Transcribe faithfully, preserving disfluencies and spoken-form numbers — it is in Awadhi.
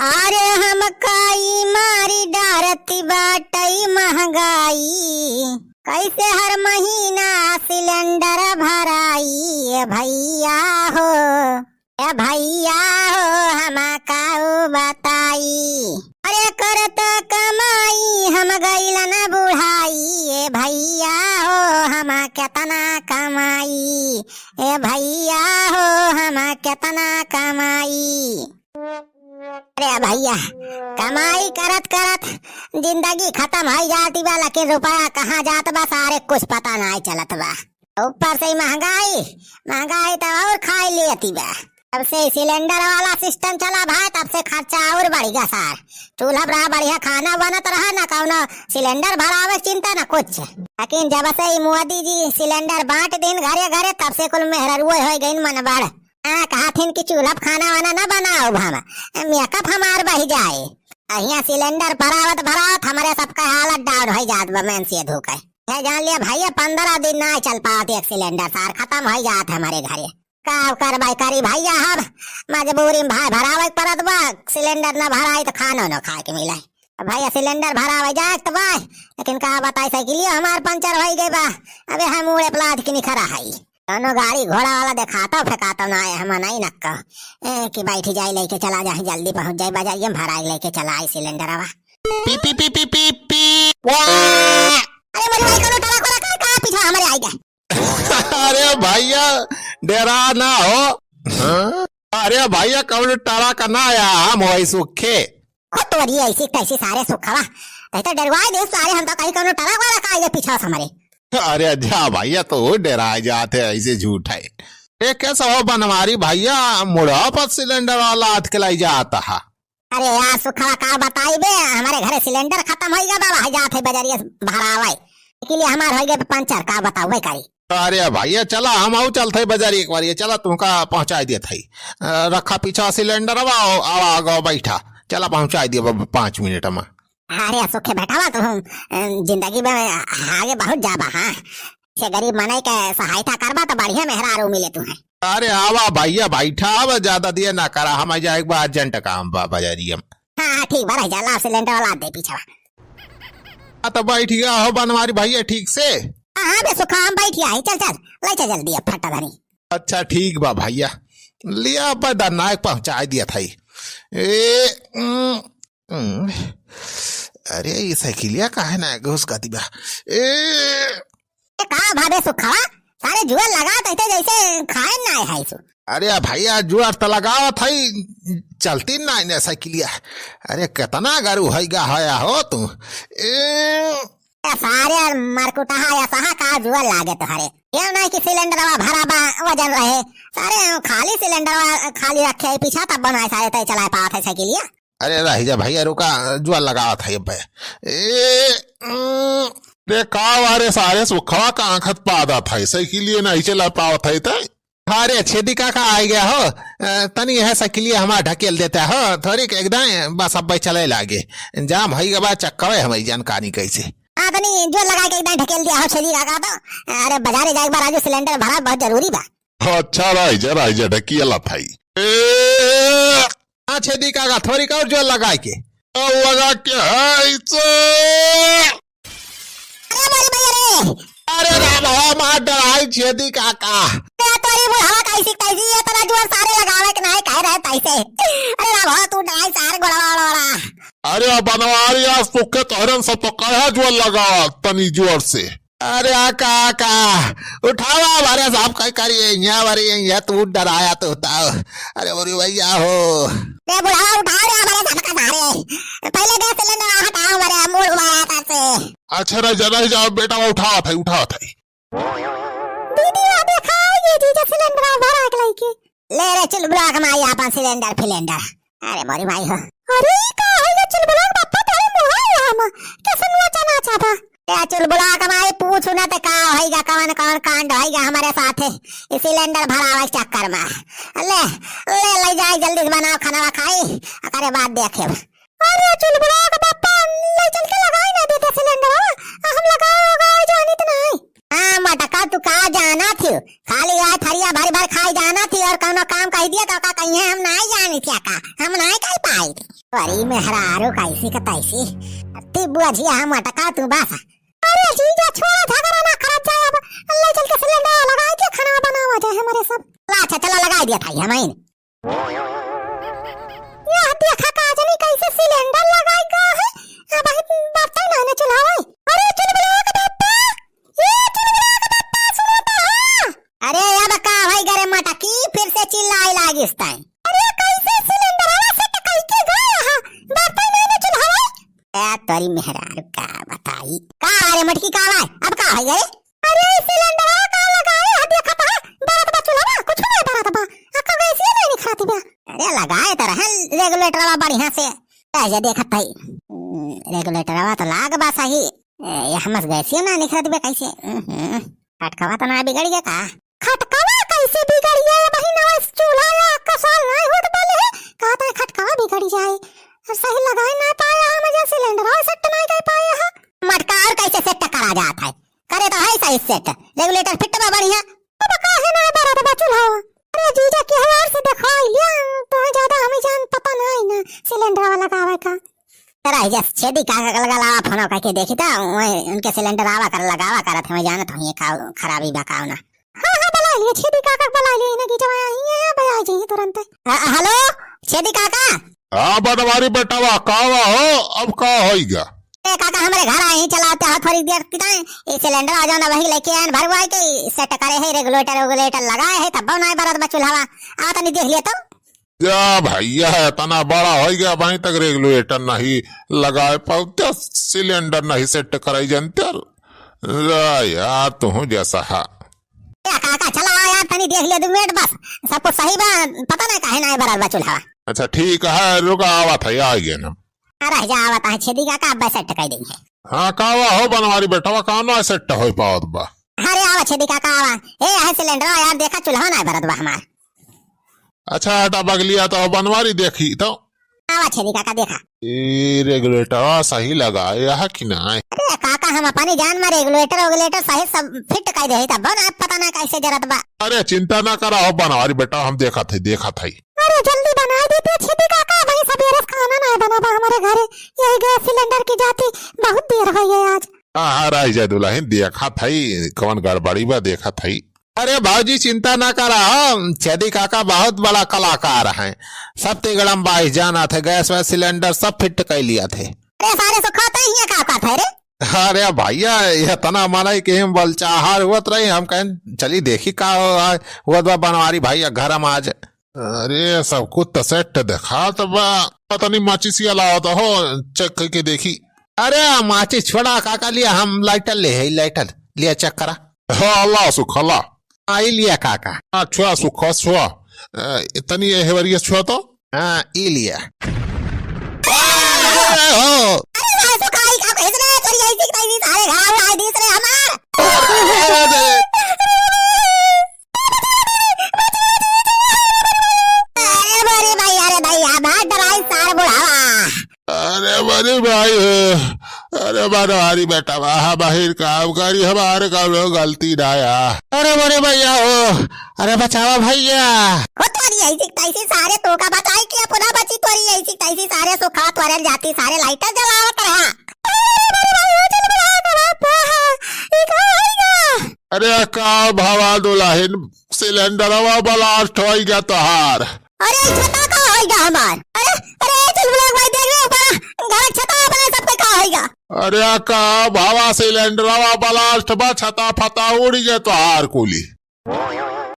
अरे हमका ई मारी डारती बाटई महंगाई, कैसे हर महीना सिलेंडर भराई? ए भैया हो, ए भैया हो, हम काऊ बताई। अरे करत कमाई हम गइलन बुढ़ाई, ए भैया हो, हम केतना कमाई, ए भैया हो, हम केतना कमाई। अरे भैया, कमाई करत करत जिंदगी खतम होइ जाती बा, लेकिन रुपया कहाँ जात बा सारे, कुछ पता नाहीं चलत बा। ऊपर से ई महंगाई, महंगाई त और खाइ लेती बा। तब से सिलेंडर वाला सिस्टम चला भाई, तब से खर्चा और बढ़ि गा सार। चूल्हा पर बढ़िया खाना बनत रहा, ना कौनो सिलेंडर भरावे क चिंता, ना कुछ। लेकिन जब से ई मोदी जी सिलेंडर बाँट दिन घरे घरे, तब से कुल मेहररुए होइ गइन मनबढ़। हाँ, कहत हिन कि चूल्हा पे खाना वाना ना बनाओ, हम मेकअप हमार बहि जाए। अहिया सिलेंडर भरावत भरावत हमरे सबका हालत डाउन होइ जात बा, मेन से धोके। यह जान लिया भैया, पन्द्रह दिन ना चल पावत एक सिलेंडर, सार खतम होइ जात हमरे घरे। का करबै करी भैया, हम मजबूरी में भाई भरावे के पड़त बा, सिलेंडर ना भराई त खानो ना खाए के मिले। अब भैया सिलेंडर भरावे जाए के त बा, लेकिन का बताई साइकिलियो हमार पंचर होइ गए बा। अबे हम उड़े प्लाट के निखरा है। कौनो गाड़ी घोड़ा वाला देखातो फेंकातो ना आए, हम नहीं नक्का। ए, कि बैठ जाए, लेके चला जाए, जल्दी पहुंच जाए बजरिया में, भराई लेके चला आई सिलेंडरवा। पी, पी, पी, पी, पी, पी। वाह! अरे मोरी भाई, कौनो ट्रक वाला का, का पीछा हमरे आई गए? अरे भैया, डेरा ना हो। अरे भैया, कौनो ट्रक ना आया, हम होई सुखे। ओ तोरी ऐसी कैसी सारे सुखवा, तै तो डरवाए दे सारे, हम तो कहीं कौनो ट्रक वाला का आइए पीछा से हमरे। अरे जा भैया, तो डेराए जात है ऐसे झूठ है। ए, कैसा हो बनवारी भैया, मुड़ा पर सिलेंडर वाला लाद के लाई जात है। अरे यार सुखवा, का बताई बे, हमरे घरे सिलेंडर खतम होइ गया बा, वही जात है बजरिया भरावे, इसीलिए हमार होइ गए पंचर, का बतावे करी। अरे भैया, चला हम आऊ चलत है बजारी एक बार, ये चला तुमका पहुँचाइ देत है। अ, रखा पीछा सिलेंडरवा, आवा, आवा, आवा, बैठा, चला पहुँचाइ दिया ब-, पाँच मिनट में। अरे सुखे बेटावा, तू हम, अ, जिंदगी में आगे बहुत जाबा, हाँ। से गरीब मनई के सहायता करबा तो बढ़िया मेहरारू मिले तुम्हें। अरे आवा भैया, बैठा, अब ज्यादा देर ना करा, हम जाए एक बार अर्जेंट काम बा बजारिया में। हाँ, हाँ, ठीक बा, रह जा, ला सिलेंडर वाला दे पीछे। आ, तो बैठ गया हो बनवारी भैया ठीक से? हाँ, हाँ, बे सुखा, हम बैठ गया है। चल, चल, ले चल जल्दी अब फट्टा धरी। अच्छा, ठीक बा भैया, लिया अब दरनाक पहुँचाइ दिया था। ए, उम, उम, अरे, ये साइकिलिया काहे ना घुस गती बा? ए, ए, का भावे सुखवा? सारे जुआ लगात ऐसे जैसे खाए ना है सु। अरे भैया, जुआ त लगावत है, चलती ना है साइकिलिया। अरे, कितना गरू है गा हया हो तू। ए, ए, सारे मरकुटहा या सहा का जुआ लागे तोहरे। ये नहीं कि सिलेंडरवा भरा बा, वजन रहे। सारे खाली सिलेंडरवा खाली रखे है, पीछा तब बनाए सारे तय चलाए पावत है साइकिलिया। अरे रह जा भैया, रुका, जुआ लगावत है अब। ए, उम, रे का वारे सारे सुखवा का आँखत पादत है, साइकिलिए नहीं चला पावत है तय। अरे छेदी काका आ गया हो, अ, तनी यह साइकिलिए हमार ढकेल देता हो, थोड़ी के एकदम बस अब चले लागे, जाम है गबा चक्कवे हमारी जानकारी कैसे। हाँ, तनी जुआ लगा के एकदम ढकेल दिया हो छेदी काका तो। अरे बजारे जाए एक बार, आज सिलेंडर भरा बहुत जरूरी बा। अच्छा, रह जा, रह जा, ढकिया ला थाई। ए, हाँ, छेदी काका, थोड़ी का और जुआ लगा के। और लगा के है इसे। अरे मोरी भैया रे। अरे राम हो, मार डराई छेदी काका। ए, तोरी बुढ़ावा कैसी, कैसी ये तोरा जुआ सारे लगावे के नाहीं कह रहे तैसे। अरे राम हो, तू डराई सारे गोड़वा, गोड़वा। अरे बनवारी, आज सुखे तोहरन सब तो कहे जुआ लगावा तनी जोर से। अरे आ का, आ का? उठावा, हमारे साहब का करिए, यहाँ हमारे, यहाँ तू डराया तो होता। अरे बोरी भैया हो। रे बुढ़ावा उठाओ रे, हमारे साहब का सारे। पहले गैस सिलेंडर हटाओ, हमारे मूड घुमाया था से। अच्छा, रह जा, रह जा, बेटा, उठावा था, उठावा था। दीदी, आ देखा, ये जीजा सिलेंडर भरा के लेके। ले रे चुलबुला के माई आपन सिलेंडर फिलेंडर। अरे मोरी माई हो। अरे ई का होइगा चुलबुला के बापा, तोरे मुँह है हम। कैसे मुँह चना चाबा? ए चुलबुला के माई पूछू ना ते का होइगा, कवन कवन कांड होइगा हमारे साथे। ई सिलेंडर भरावे के चक्कर में। ले, ले, ले जाए जल्दी से बनाओ खाना खाई, ओकरे बाद देखे। अरे चुलबुला के बापा, ले चल के लगाई ना देते सिलेंडर, हम लगाओ, लगाओ जानित नहीं। हाँ मटका, तू का जाना थी? खाली आए थरिया भर भर खाई जाना थी और कौनो काम कह दिया तो का कहीं है, हम नाहीं जानी थी का, हम नाहीं कह पाई थी। अरे मेहरारू कैसी का तैसी, ती बुआ जी हम अटका तू बस। अरे जीजा छोड़ा झगड़ा ना करत जाए, अब ले चल के सिलेंडर लगा के खाना बनावा जाए हमारे सब। ला अच्छा चला लगा दिया था हमें। यह देखा का जनी कैसे सिलेंडर लगाई का है। अब हम बर्तन ना चुल्हा है। अरे चुलबुला के बेटा, ये चुलबुला के बेटा सुनो तो। हाँ। अरे अब का भाई गरे मटकी फिर से चिल्लाई लागिस तैं। अरे कैसे सिलेंडर वाला सेट कई के गया है? बर्तन ना चुल्हा है। ए तोरी मेहरारू का बताई। का रे मटकी का भाई? अब का है गरे? अरे, ई सिलेंडरवा का लगाए ह, देखत ह, बरत बा चूल्हवा, कुछ नाहीं बरत बा। अक्का गैसिया नाहीं निखरत बा। अरे, लगाए त रहे रेगुलेटरवा बढ़िया से। ऐसे देखत हई, हम्म, रेगुलेटरवा त लाग बा सही। ए, ये हमस गैसिया नाहीं निखरत बा कैसे? हम्म, खटकवा त ना बिगड़ गया का? खटकवा कैसे बिगड़ गया बहिनवा? चूल्हा या अक्का साल नाहीं होत बा ले, कहत है खटकवा बिगड़ जाए। और सही लगाए ना पाए हम, जे सिलेंडरवा सेट नाहीं कर पाए ह। मटका और कैसे सेट करा जात है? करे तो है सही सेट, रेगुलेटर फिट बा बढ़िया। अब काहे ना बरत बा चूल्हा? अरे जीजा, केहू और से देखवाई लिया, तो ज्यादा हमें जान पता नाहीं ना सिलेंडरवा लगावे का। रह जा, छेदी काका के लगा लावा फोन करके देखी तो, वही उनके सिलेंडर आवा कर लगावा करत हमें जानत हूँ ये का खराबी बा का ना। हाँ, हाँ, बुला लिए, छेदी काका के बुला लिए, इन्हें की जवाई आई है, भाई आ जाइए तुरंत। अ, हेलो, छेदी काका। हाँ, बनवारी बेटवा, का हुआ हो? अब का होइगा? ए काका, हमरे घर आई, चलाते हो थोड़ी देर किताए, ये सिलेंडर आ जाओ ना, वही लेके आए, भरवाए के सेट करे है, रेगुलेटर वेगुलेटर लगाए है, तब नाहीं बरत बा चूल्हवा। आ तनी देख लिया तो। जा भैया, इतना बड़ा होइगा, अभी तक रेगुलेटर नाहीं लगाए पावते, सिलेंडर नाहीं सेट कराई जानते। ला यार, तू जैसा हा। ए काका, चला आ यार, तनी देख ले दो मिनट बस, सब कुछ सही बा, पता नाहीं काहे नाहीं बरत बा चूल्हा। अच्छा ठीक है, रुका, आवत है, आ गए ना। आ रह जा, आवत है छेदी काका, अब सेट कर देंगे। हाँ, का हुआ हो बनवारी बेटवा, का ना सेट हो पावत बा? अरे आवा छेदी काका, आवा। ए, आहे सिलेंडर यार, देखा चूल्हा नाहीं बरत बा हमार। अच्छा, हटा बगलिया तो बनवारी देखी तो। आवा छेदी काका देखा। ए, रेगुलेटरवा सही लगाए है कि नाहीं? अरे काका, हम अपनी जान में रेगुलेटर वेगुलेटर सही सब फिट कर दे, तब ना पता ना कैसे जरत बा। अरे चिंता ना करा हो बनवारी बेटा, हम देखत है, देखत है। अरे जल्दी बनाए देते छेदी काका, भाई सबेरे से खाना नाहीं बना बा हमारे घरे, यही गैस सिलेंडर की जाती बहुत देर हो गई आज। हाँ, हाँ, रह जाए दुल्हन, देखत है कौन गड़बड़ी बा, देखत है। अरे भौजी, चिंता ना करा, हम छेदी काका बहुत बड़ा कलाकार हैं, सब तिगड़म बाइस जानत है, गैस वैस सिलेंडर सब फिट कर लिया थे। अरे सारे सुखा तो हियाँ का करत है रे? अरे भैया, इतना मनई के हम बलचाहर हुअत रही, हम कहें चली देखी का हो, आ, हुअत बा बनवारी भैया घर में आज। अरे सब कुछ तो सेट देखात बा, तनी माचिसिया लावत हो, चेक करके देखी। अरे माचिस छोड़ा काका, लिया हम लाइटर ले है, लाइटर लिया चेक करा। हाँ, ला सुखा, ला। आई लिया काका। हाँ, छुआ सुखा, छुआ। अ, तनी ये हेवरिया छुआ तो। हाँ, ई लिया। अरे हो। अरे भाई, सुखा, ई का कहिस रे? तोरी ऐसी की तैसी सारे घाव उड़ाई दीस रे हमार। अरे, अरे, अरे। अरे, अरे भाई, अरे भाई, हमार डराई सार बुढ़ावा। अरे बड़ी भाई हो, अरे बनवारी बेटा, वाह बाहिर काम करी, हमारे कौनो गलती ना या। अरे बड़े भैया हो, अरे बचावा भैया। हो तोरी ऐसी तैसी सारे, तो का बताई कि अपना बची तोरी ऐसी तैसी सारे, सुखा तोरे जाती सारे लाइटर जलावत रहा। अरे बड़े भाई हो, चल बड़ा का बाप है, ई का होइगा? अरे का भवा दुल्हन, सिलेंडरवा ब्लास्ट होइगा तोहार। अरे, ई छता का होइगा हमार? अरे, अरे, चुलबुला भाई, देख रे, ऊपर घर छता अपने सबके का होइगा? अरे, का भावा सिलेंडरवा ब्लास्ट बा, छता फता उड़ी गए तोहार कुली।